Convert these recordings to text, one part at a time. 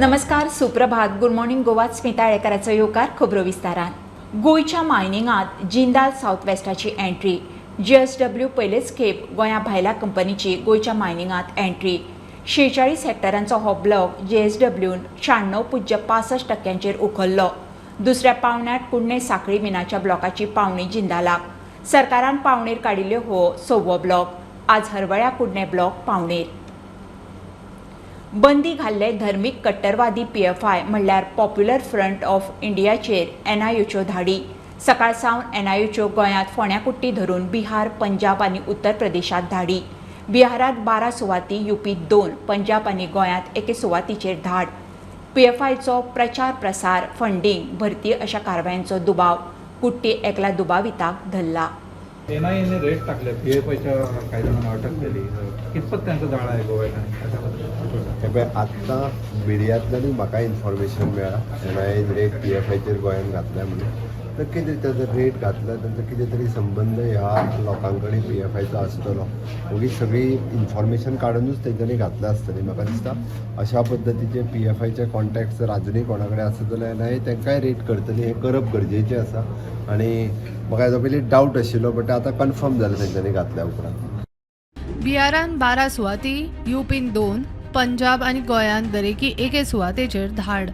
नमस्कार, सुप्रभात, good morning Goa. Smita आळेकराचो येवकार खबरो विस्तारान. गोंयच्या मायनिंगांत जिंदाल सावथ वेस्टाची एंट्री. जीएसडब्ल्यू पयलेच खेप गोंया भायल्या कंपनीची गोंयच्या मायनिंगांत एंट्री. 46 हेक्टरांचो हो ब्लॉक जीएसडब्ल्यून 96.65 टक्क्यांचेर उखल्लो. दुसऱ्या पावण्यात कुडणे साखळी मिनाच्या ब्लॉकाची पावणी जिंदालाक. सरकारान पावणेर काडिल्ल्यो हो सव्वो ब्लॉक. आज हरवळ्या कुडणे ब्लॉक पावणेर. बंदी घाल्ले धर्मीक कट्टरवादी पीएफआय म्हणल्यार पॉप्युलर फ्रंट ऑफ इंडियाचेर एनआयएच्यो धाडी. सकाळ सावन एनआयएच्यो गोंयांत फोंड्या कुट्टी धरून बिहार, पंजाब आनी उत्तर प्रदेशात धाडी. बिहारात 12 सुवाती, युपीत दोन, पंजाब आनी गोंयांत एके सुवातीचेर धाड. पीएफआयचो प्रचार प्रसार, फंडींग, भरती अशा कारवायांचो दुबाव. कुट्टी एकला दुबाविताक धरला. एनआयएने रेड टाकले, पीएफआयच्या काही जणांना अटक केली. कितपत त्यांचा जाळा आहे गोव्यात आणि कशाबद्दल? हे पळय, आत्तां मिडियांतल्यानूय म्हाका इन्फॉर्मेशन मेळ्ळा, एनआयएन रेड पीएफआयचेर गोंयांत घातल्या म्हणून. तर कितें ताजो रेड घातला, तांचो कितें तरी संबंद ह्या लोकां कडेन पीएफआयचो आसतलो. ओगीच सगळी इन्फॉर्मेशन काडुनूच तेंच्यांनी घातल्या आसतली. म्हाका दिसता, अशा पद्दतीचे पीएफआयचे कॉन्टॅक्ट जर आजुनूय कोणा कडेन आसत जाल्यार एनआयए तांकांय रेड करतली. हें करप गरजेचें आसा आनी म्हाका हेजो पयलीं डावट आशिल्लो, बट आतां कन्फर्म जालें तेंच्यांनी घातल्या उपरांत. बिहारान 12 सुवाती, युपीन दोन, पंजाब आनी गोंयांत दरेकी एके सुवातेचेर धाड.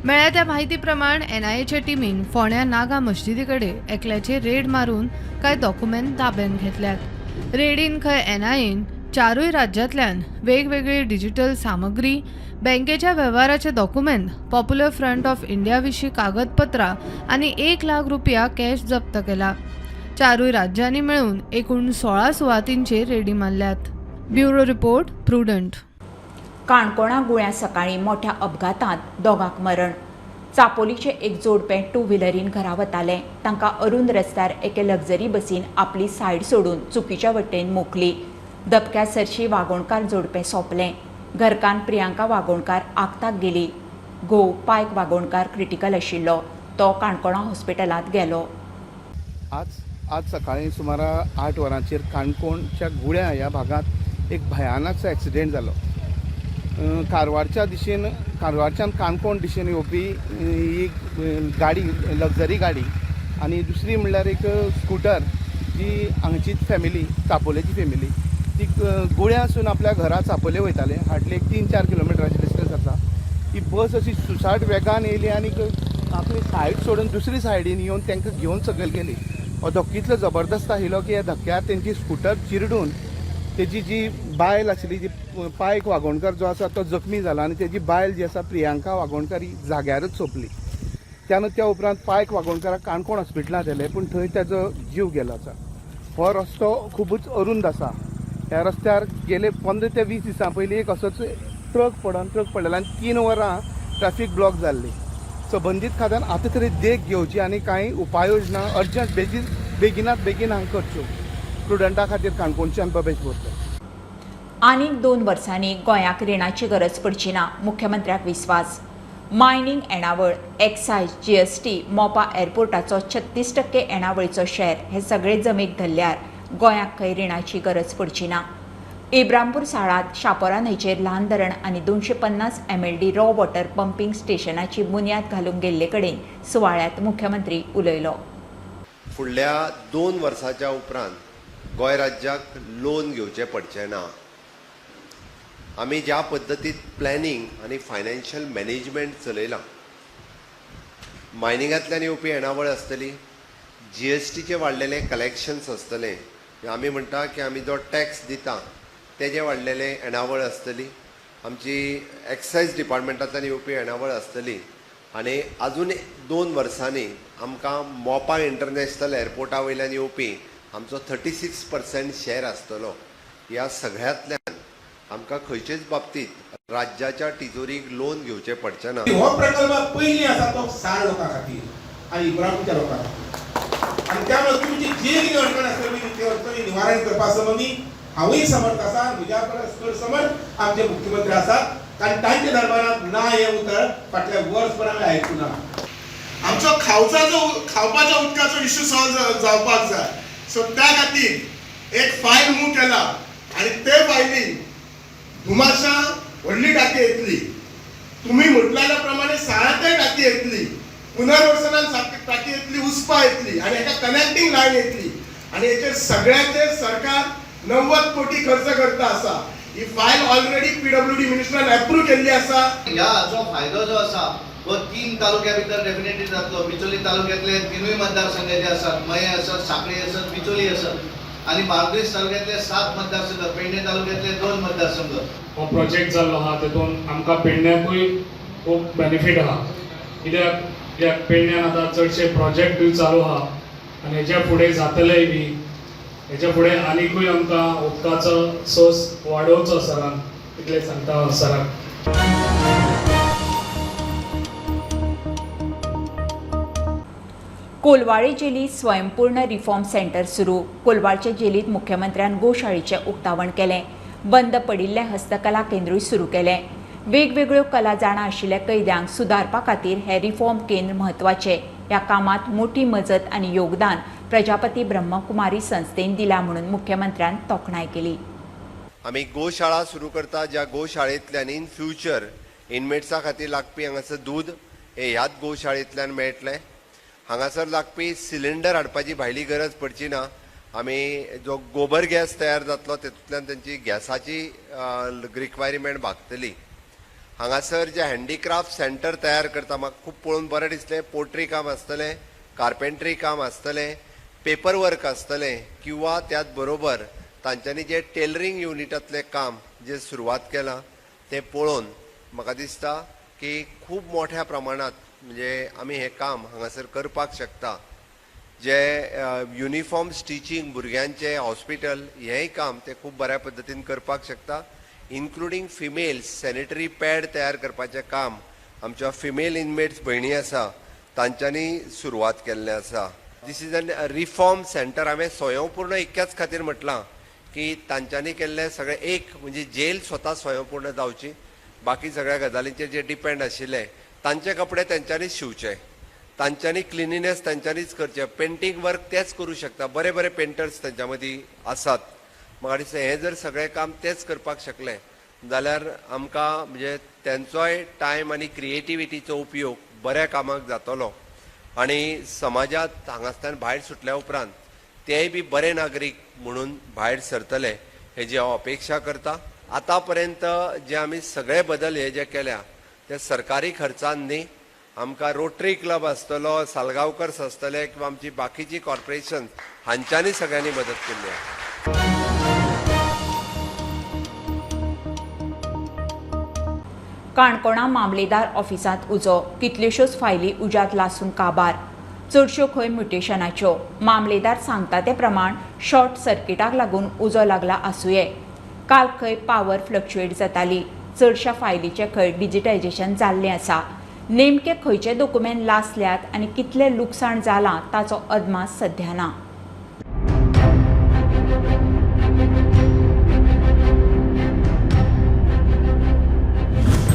मेळ्ळ्या त्या म्हायती प्रमाण एनआयएच्या टिमीन फोंड्या नागा मस्जिदी कडेन एकल्याचेर रेड मारून कांय डॉक्युमेंट ताब्यात घेतल्यात. रेडीन खंय एनआयएन चारूय राज्यांतल्यान वेगवेगळी डिजिटल सामग्री, बँकेच्या वेव्हाराचे document, popular front of India विशीं कागदपत्रां आनी 1 लाख रुपया कॅश जप्त केला. चारूय राज्यांनी मेळून एकूण 16 सुवातींचेर रेडी मारल्यात. Bureau report, prudent. काणकोणा गुळ्या सकाळी मोठ्या अपघातांत दोगांक मरण. चापोलीचे एक जोडपें टू व्हिलरीन घरा वतालें. तांकां अरुंद रस्त्यार एके लक्झरी बसीन आपली सायड सोडून चुकीच्या वटेन मोखली. धपक्या सरशी वागोणकार जोडपें सोंपलें. घरकान्न प्रियांका वागोणकार आक्ताक गेली. घोव पायक वागोणकार क्रिटिकल आशिल्लो. तो काणकोणा हॉस्पिटलांत गेलो. आज आज सकाळी सुमारा 8 वरांचेर काणकोणच्या गुळ्या ह्या भागांत एक भयानकसो एक्सिडेंट जालो. कारवारच्या दिशेन, कारवारच्यान काणकोण दिशेन येवपी एक गाडी, लक्झरी गाडी आनी दुसरी म्हणल्यार एक स्कुटर, जी हांगचीच फॅमिली, चापोलेची फॅमिली, ती गुळ्यासून आपल्या घरा चापोले वयताले. हार्डली एक 3-4 किलोमिटराचे डिस्टन्स आसा. ती बस अशी सुसाट वेगान येयली आनी आपली सायड सोडून दुसरी सायडीन येवन तांकां घेवन सकयल गेली. हो धक्को इतलो जबरदस्त आशिल्लो की ह्या धक्क्यार तेंची स्कुटर चिरडून तेजी जी बायल आशिल्ली, जी पायक वागोणकर जो आसा, तो जखमी जाला आनी तेजी बायल जी आसा प्रियांका वागोणकर, ही जाग्यारच सोंपली. त्यान त्या उपरांत पायक वागोणकराक काणकोण हॉस्पिटलांत व्हेले, पूण थंय तेजो जीव गेलो आसा. हो रस्तो खुबूच अरुंद आसा. ह्या रस्त्यार गेले 15 ते 20 दिसां पयलीं एक असोच ट्रक पडलेलो आनी 3 वरां ट्रॅफीक ब्लॉक जाल्ली. संबंदीत खात्यान आतां तरी देख घेवची आनी कांय उपाययोजना अर्जंट बेगीन बेगिनात बेगीन हांगा करच्यो. प्रुडंटा खातीर काणकोणच्यान बबेश बोरकर. आनीक 2 वर्सांनी गोंयाक रिणाची गरज पडची ना, मुख्यमंत्र्याक विस्वास. मायनिंग येणावळ, एक्सायज, जीएसटी, मोपा एअरपोर्टाचो 36% येणावळीचो शेअर हे सगळे जमेक धरल्यार गोंयाक खंय रिणाची गरज पडची ना. इब्रामपूर साळांत शापोरा न्हंयचेर ल्हान धरण आनी 250 एमएलडी रॉ वॉटर पंपींग स्टेशनाची बुन्याद घालूंक गेल्ले कडेन सुवाळ्यांत मुख्यमंत्री उलयलो. फुडल्या 2 वर्साच्या उपरांत गोंय राज्याक लोन घेवचें पडचें ना. आमी ज्या पद्दतीन प्लॅनिंग आनी फायनान्शियल मॅनेजमेंट चलयलां, मायनिंगांतल्यान येवपी येणावळ आसतली, जीएसटीचे वाडलेले कलेक्शन्स आसतले, आमी म्हणटा की आमी जो टॅक्स दिता तेजे वाडलेले येणावळ आसतली, आमची एक्सायज डिपार्टमेंटांतल्यान येवपी येणावळ आसतली आनी अजून 2 वर्सांनी आमकां मोपा इंटरनॅशनल एअरपोर्टा वयल्यान येवपी आमचो 36% शेअर आसतलो. ह्या सगळ्यांतल्यान आमकां खंयचेच बाबतींत राज्याच्या तिजोरीक लोन घेवचें पडचें ना. हो प्रकल्प पयलीं आसा तो साळ लोकां खातीर आनी इब्रामपूरच्या लोकां खातीर आनी त्यामुळे तुमची जे कितें अडचण आसतली, ते अडचणी निवारण करपा संबंदी हांवूय समर्थ आसा. म्हज्या परस चड समर्थ आमचे मुख्यमंत्री आसात, कारण तांच्या दरबारांत ना हें उतर फाटल्या वर्सभर आमी आयकूं ना. आमचो खावचाचो खावपाच्या उदकाचो इश्यू सॉल्व जावपाक जाय. सो त्या खातीर एक फायल मूव केला आनी ते फायलीन धुमाशा व्हडली टाकी येतली. तुम्ही म्हटलं पुनर्वसनान टाकी येतली, उसपा येतली आनी एका कनेक्टींग लायन येतली आनी हेचेर सगळ्याचेर सरकार 90 कोटी खर्च करता आसा. ही फायल ऑलरेडी पीडब्ल्यूडी मिनिस्टरान एप्रूव केल्ली आसा. ह्या हाचो फायदो जो आसा तो 3 तालुक्या भितर डेफिनेटली जातलो. बिचोली तालुक्यातले 3 मतदारसंघ जे आसात, मये आसत, सांखळी आसत, बिचोली आसत, आनी बार्देस तालुक्यातले 7 मतदारसंघ, पेडणे तालुक्यातले 2 मतदारसंघ. हो प्रोजेक्ट जाल्लो आहा तेतून आमकां पेडण्याकूय खूब बेनिफीट आहा, कित्याक कित्याक पेडण्यान आतां चडशे प्रोजेक्टूय चालू आहा आनी हेज्या फुडें जातलेय बी. हेज्या फुडें आनिकूय आमकां उदकाचो सोर्स वाडोवचो सरान, इतलें सांगता हांव सराक. कोलवाळे जेलीत स्वयंपूर्ण रिफॉर्म सेंटर सुरू. कोलवाळचे जेलीत मुख्यमंत्र्यान गोशाळेचें उक्तावण केलें. बंद पडिल्लें हस्तकला केंद्रूय सुरू केलें. वेगवेगळ्यो कला जाणा आशिल्ल्या कैद्यांक सुदारपा खातीर हें रिफॉर्म केंद्र म्हत्वाचें. ह्या कामांत मोठी मजत आनी योगदान प्रजापती ब्रह्मकुमारी संस्थेन दिलां म्हणून मुख्यमंत्र्यान तोखणाय केली. आमी गोशाळा सुरू करता, ज्या गोशाळेंतल्यान इन फ्युचर इनमेट्सा खातीर लागपी हांगासर दूद हें ह्याच गोशाळेंतल्यान मेळटलें. हांगासर लागपी सिलिंडर हाडपाची भायली गरज पडची ना. आमी जो गोबर गॅस तयार जातलो तेतूंतल्यान तेंची गॅसाची रिक्वायरमेंट भागतली. हांगासर जे हँडीक्राफ्ट सेंटर तयार करता, म्हाका खूब पळोवन बरें दिसलें. पोल्ट्री काम आसतलें, कार्पेंट्री काम आसतलें, पेपर वर्क आसतलें, किंवा त्याच बरोबर तांच्यांनी जे टेलरींग युनिटांतलें काम जे सुरवात केलां तें पळोवन म्हाका दिसता की खूब मोठ्या प्रमाणांत म्हणजे आमी हें काम हांगासर करपाक शकता. जे युनिफॉर्म स्टिचींग भुरग्यांचें हॉस्पिटल हेंय काम ते खूब बऱ्या पद्दतीन करपाक शकता. इन्क्लुडींग फिमेल्स सॅनिटरी पॅड तयार करपाचें काम आमच्या फिमेल इनमेट्स भयणी आसा तांच्यांनी सुरवात केल्लें आसा. This is an reform centre. हांवें स्वयंपूर्ण इतक्याच खातीर म्हटलां की तांच्यांनी केल्लें सगळें एक म्हणजे जेल स्वता स्वयंपूर्ण जावची, बाकी सगळ्या गजालींचेर जे डिपेंड आशिल्ले तांचे कपडे तांच्यांनीच शिंवचे, तांच्यांनी क्लिनिनेस तांच्यांनीच करचें, पेंटींग वर्क तेच करूं शकता. बरे बरे पेंटर्स तांच्या मदीं आसात. म्हाका दिसता हें जर सगळें काम तेच करपाक शकले जाल्यार आमकां म्हणजे तेंचोय टायम आनी क्रिएटिविटीचो उपयोग बऱ्या कामाक जातलो आनी समाजांत हांगासल्यान भायर सुटल्या उपरांत तेय बी बरे नागरीक म्हणून भायर सरतले हेजी हांव अपेक्षा करता. आतां पर्यंत जे आमी सगळे बदल हे जे केल्या ते सरकारी खर्चान न्ही, आमकां रोटरी क्लब आसतलो, सालगांवकर्स आसतले किंवा आमची बाकीची कॉर्पोरेशन हांच्यांनी सगळ्यांनी मदत केल्ली आसा. काणकोणा मामलेदार ऑफिसांत उजो, कितल्योश्योच फायली उज्यांत लासून काबार, चडश्यो खंय म्युटेशनाच्यो. मामलेदार सांगता ते प्रमाण शॉर्ट सर्किटाक लागून उजो लागला आसुये. काल खंय पावर फ्लक्च्युएट जाताली. चडश्या फायलीचें खंय डिजिटायजेशन जाल्लें आसा. नेमके खंयचे दोकुमेंत लासल्यात आनी कितलें लुकसाण जालां ताचो अदमास सध्या ना.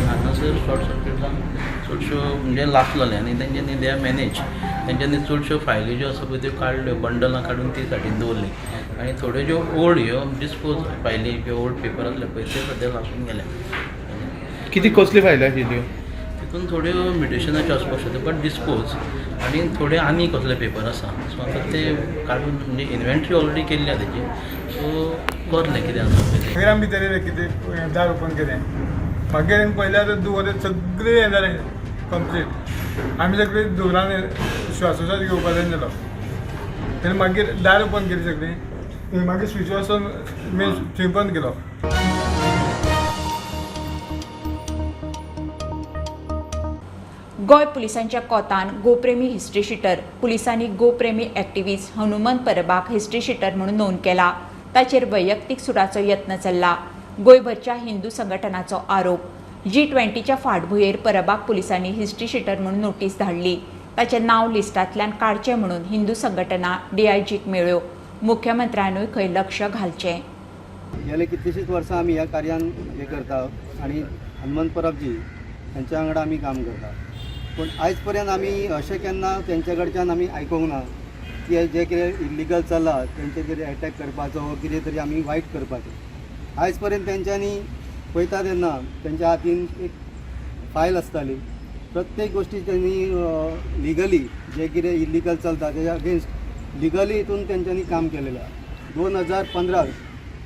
हांगासर शॉर्ट सर्कीट जावन चडश्यो म्हणजे लासलेले आनी तेंच्यांनी they manage तेंच्यांनी चडश्यो फायली ज्यो आसा पळय त्यो काडल्यो, बंडलां काडून ती सायडीन दवरली आनी थोड्यो ज्यो ओल्ड ह्यो डिस्पोज फायली ज्यो ओल्ड पेपर आसले पळय त्यो सद्या लासून गेल्या. किती कसली फायली आशिल्ल्यो? तितून थोड्यो म्युटेशनाच्यो आसपाक शकता बट डिस्पोज आनी थोडे आनी कसले पेपर आसा. सो आतां ते काडून म्हणजे इन्वेंट्री ऑलरेडी केल्ली आसा तेजी, सो करलें कितें आसा पळय तें. मागीर आमी भितर येयले कितें दार ओपन केलें, मागीर पळयल्यार धुंवर सगळें हें जालें कंप्लीट. आमी सगळीं धुंवरान श्वासोश्वास घेवपाचो जालो. तेन्ना मागीर दार ओपन केली सगळीं, मागीर स्विच वचून मेन स्विच बंद केलो. गोंय पुलिसांच्या कोतान गोप्रेमी हिस्ट्री शिटर. पुलिसांनी गोप्रेमी एक्टिव्हिस्ट हनुमंत परबाक हिस्ट्री शिटर म्हणून नोंद केला. ताचेर वैयक्तीक सुडाचो यत्न चल्ला. गोंयभरच्या हिंदू संघटनाचो आरोप. G20च्या फाटभुंयेर परबाक पुलिसांनी हिस्ट्री शिटर म्हणून नोटीस धाडली. ताचें नांव लिस्टांतल्यान काडचें म्हणून हिंदू संघटना डीआयजीक मेळ्ळ्यो. मुख्यमंत्र्यानूय खंय लक्ष घालचें. गेले कितलींशींच वर्सां आमी ह्या कार्यान हें करता आनी हनुमंत परब जी हेंच्या वांगडा आमी काम करता. पूण आयज पर्यंत आमी अशें केन्ना तेंच्या कडच्यान आमी आयकूंक ना की जें कितें इल्लिगल चल्लां तेंचेर कितें एटॅक करपाचो वो कितें तरी आमी वायट करपाचें. आयज पर्यंत तेंच्यांनी पळयता तेन्ना तेंच्या हातीन एक फायल आसताली, प्रत्येक गोश्टी त्यांनी लिगली जे कितें इलिगल चलता तेज्या अगेन्स्ट लिगली हितून तेंच्यांनी काम केलेलें आहा. 2015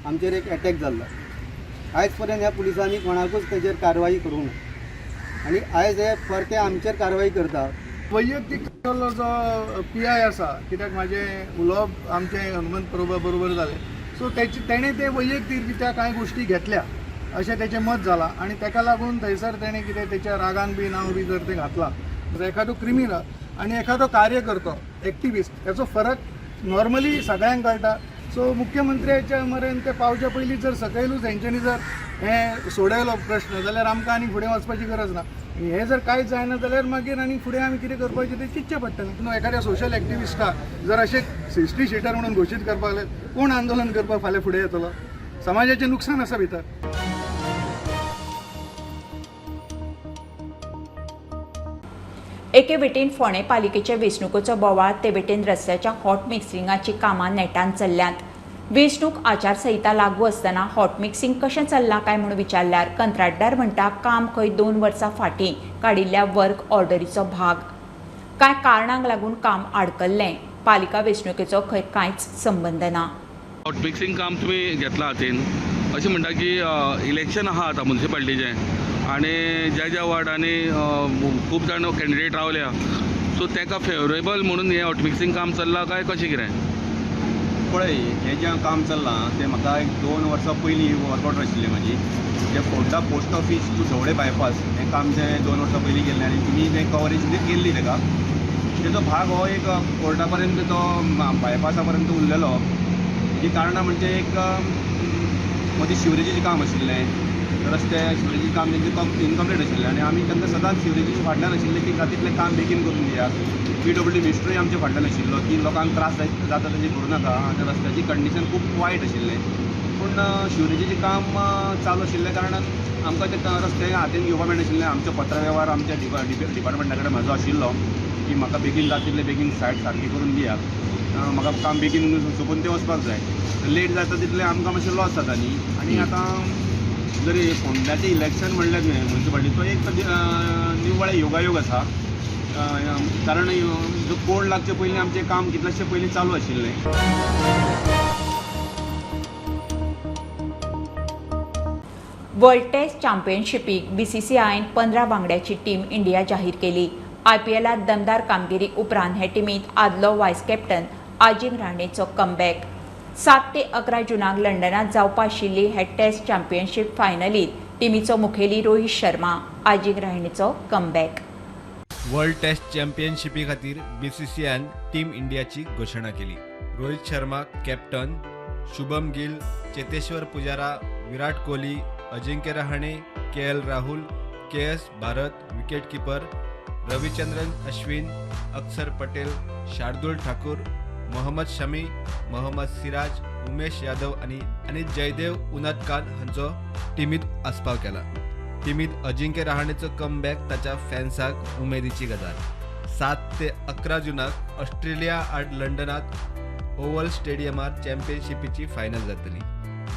आमचेर एक एटॅक जाल्लो. आयज पर्यंत ह्या पुलिसांनी कोणाकूच तेजेर कारवाई करूंक ना आनी आयज हे परते आमचेर कारवाई करता. वैयक्तीक जो पी I आसा, कित्याक म्हाजें उलोवप आमचें हनुमंत परबा बरोबर जालें, सो तेणें ते वैयक्तीक रित्या कांय गोश्टी घेतल्या अशें तेचें मत जालां आनी तेका लागून थंयसर तेणें कितें तेच्या रागान बी नांव बी जर तें घातलां. एखादो क्रिमिनल आनी एखादो कार्यकर्तो एक्टिविस्ट हेचो फरक नॉर्मली सगळ्यांक कळटा. सो मुख्यमंत्र्याच्या मरेन ते पावच्या पयलीं जर सकयलूच हेंच्यांनी जर हें सोडयलो प्रश्न जाल्यार आमकां आनी फुडें वचपाची गरज ना. हें जर कांयच जायना जाल्यार मागीर आनी फुडें आमी कितें करपाचें तें चिंतचें पडटलें. न्हू एखाद्या सोशल एक्टिविस्टाक जर अशें हिस्ट्री शिटर म्हणून घोशीत करपाक लागले, कोण आंदोलन करपाक फाल्यां फुडें येतलो? समाजाचें नुकसान आसा भितर. एके वटेन फोंडें पालिकेचे वेंचणुकेचो बोवाळ, ते वटेन रस्त्याच्या हॉट मिक्सिंगाची कामां नेटान चल्ल्यांत. वेंचणूक आचारसंहिता लागू आसतना हॉट मिक्सिंग कशें चल्लां काय म्हूण विचारल्यार कंत्राटदार म्हणटा काम खंय 2 वर्सां फाटीं काडिल्ल्या वर्क ऑर्डरीचो भाग. कांय कारणांक लागून काम आडकल्लें. पालिका वेंचणुकेचो खंय कांयच संबंद ना. हॉट मिक्सिंग काम तुमी घेतलां हातीन, अशें म्हणटा की इलेक्शन आहा आतां मुन्सिपालिटीचें आनी ज्या ज्या वार्डांनी खूब जाण कॅन्डिडेट रावल्या, सो ताका फेवरेबल म्हणून हें हॉट मिक्सिंग काम चल्लां काय कशें कितें? पळय, हें जें काम चल्लां तें म्हाका एक 2 वर्सां पयलीं वर्क ऑर्डर आशिल्ली म्हाजी. जें Ponda post office to Dhawale bypass हें काम जें 2 वर्सां पयलीं केल्लें आनी तुमी तें कवरेज सुद्दां केल्ली ताका. तेजो भाग हो एक कोर्टा पर्यंत तो बायपासा पर्यंत उरलेलो. हेजी कारणां म्हणजे एक मदीं शिवरेजीचें काम आशिल्लें, रस्ते शिवरेजीचें काम तेंचें इनकम्प्लीट आशिल्लें आनी आमी तांकां सदांच शिवरेजीच्या फाटल्यान आशिल्लें की जाता तितलें काम बेगीन करून दियात. पी डब्ल्यू डी मिनिस्टरूय आमच्या फाटल्यान आशिल्लो की लोकांक त्रास जाता तेजें करूं नाका. आनी रस्त्याची कंडिशन खूब वायट आशिल्लें, पूण शिवरेजीचें काम चालू आशिल्ल्या कारणान आमकां ते रस्ते हातीन घेवपाक मेळनाशिल्लें. आमचो पत्रवेव्हार आमच्या डिपार्टमेंटा कडेन म्हाजो आशिल्लो की म्हाका बेगीन जाता तितलें बेगीन सायट सारकी करून दियात, म्हाका काम बेगीन सोंपून तें वचपाक जाय. लेट जाता तितलें आमकां मातशें लॉस जाता न्ही. आनी आतां जरी फोंड्याचें इलेक्शन म्हणलें तुवें मुन्सिपालिटी, तो एक निव्वळ योगायोग आसा, कारण जो कोड लागचे पयलीं आमचें काम कितलेशें पयलीं चालू आशिल्लें. वर्ल्ड टेस्ट चॅम्पियनशिपीक बीसीसीआयन 15 वांगड्याची टीम इंडिया जाहीर केली. आयपीएलात दमदार कामगिरी उपरांत हे टिमींत आदलो व्हायस कॅप्टन अजिंक्य रहाणेचो कमबॅक. 7 ते 11 जूनाक लंडनात जावपा आशिल्ली हे टेस्ट चॅम्पियनशीप फायनलीत टिमीचो मुखेली रोहित शर्मा. अजिंक्य रहाणेचो कमबॅक. वर्ल्ड टेस्ट चॅम्पियनशिपी खातीर बीसीसीआयन टीम इंडियाची घोशणा केली. Rohit Sharma captain, Shubman Gill, Cheteshwar Pujara, Virat Kohli, Ajinkya Rahane, KL Rahul, KS Bharat wicket keeper, Ravichandran Ashwin, Axar Patel, Shardul Thakur, Mohammed Shami, Mohammed Siraj, Umesh Yadav आनी जयदेव उनादकात हांचो टिमीत आस्पाव केला. टिमीत अजिंक्य रहाणेचो कमबॅक ताच्या फॅन्साक उमेदीची गजाल. 7 ते 11 जूनाक ऑस्ट्रेलिया आड लंडनात oval स्टेडियमार चॅम्पियनशिपीची final जातली.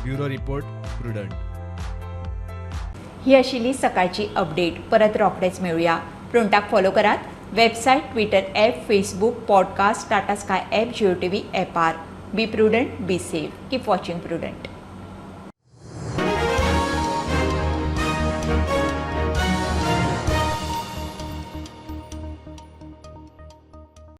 Bureau report, Prudent. ही आशिल्ली सकाळची अपडेट. परत रोखडेच मेळुया. प्रुडंटाक फॉलो करात website, Twitter app, Facebook, podcast, Tata Sky app, Jio TV ॲपार. Be prudent, be safe. Keep watching Prudent.